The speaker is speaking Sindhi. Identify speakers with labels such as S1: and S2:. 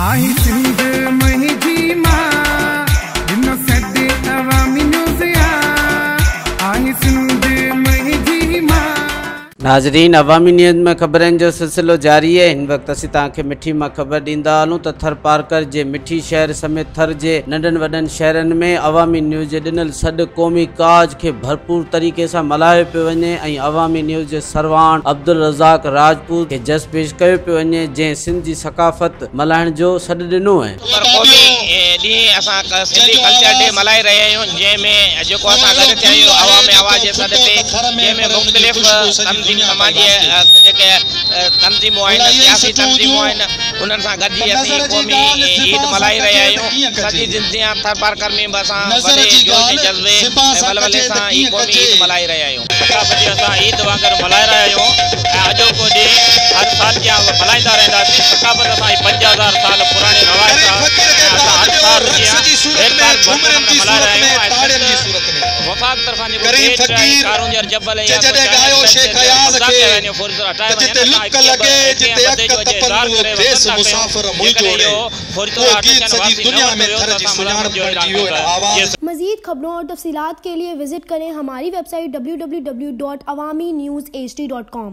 S1: آهي سنڌ منهنجي مان، ڏنو سڏ عوامي نيوز آ، آهي سنڌ منهنجي مان.
S2: ناظرين عوامي نيوز ۾ خبرن جو سلسلو جاري آهي. هن وقت اسين توهان کي مٺي مان خبر ڏيندا هلون ته ٿرپارڪر جي مٺي شهر سميت ٿر جي ننڍن وڏن شهرن ۾ عوامي نيوز جي ڏنل سڏ قومي ڪاز کي ڀرپور طريقي سان ملهايو پيو وڃي ۽ عوامي نيوز جي سرواڻ عبدالرزاق راجپوت کي جس پيش ڪيو پيو وڃي جنهن سنڌ جي ثقافت ملهائڻ جو سڏ ڏنو ۽.
S3: پر قومي ڏينهن اسان سنڌي ڪلچر ڊي ملهائي رهيا آهيون جنهن ۾ جيڪو اسان گڏ ٿيا آهيون عوامي آواز جي سڏ تي جنهن ۾ مختلف تنظيم سماجي جيڪي تنظيمون آهن سياسي تنظيمون آهن انهن سان گڏجي اسين قومي عيد ملهائي رهيا آهيون سڄي جنسيان ٿرپارڪر ۾ به اسان وڏي جوش جذبي ۽ ولولي سان هي قومي عيد ملهائي رهيا آهيون.
S4: ثقافتي اسان عيد وانگر ملهائي رهيا آهيون ۽ اڄوڪو ڏينهن هر سال جيان ملهائيندا رهنداسين. ثقافت اسان جي 5000 سال پراڻي روايت آهي ۽ اسان هر سال جيان هيڪار ڀرپور نموني ملهائي رهيا آهيون ۽ سنڌ وفاق طرفان جيڪو ٻيٽ ۽ ڪارونجهر جبل ۽ قبضا ڪيا ويا آهن فوري طور هٽايا وڃن. اسان ايڪيهه ٻه جو اڄ اظهار ڪري وطن ٿا ڪيون جيڪڏهن اهو فوري طور هٽجن واپسي نه ورتو ويو ته اسان مزاحمت جو اعلان ڪيون ٿا. جيئن.
S5: مزيد خبرون اور تفصيلات کے لیے وزٹ کریں ہماری ویب سائٹ www.awamiNewsHD.com.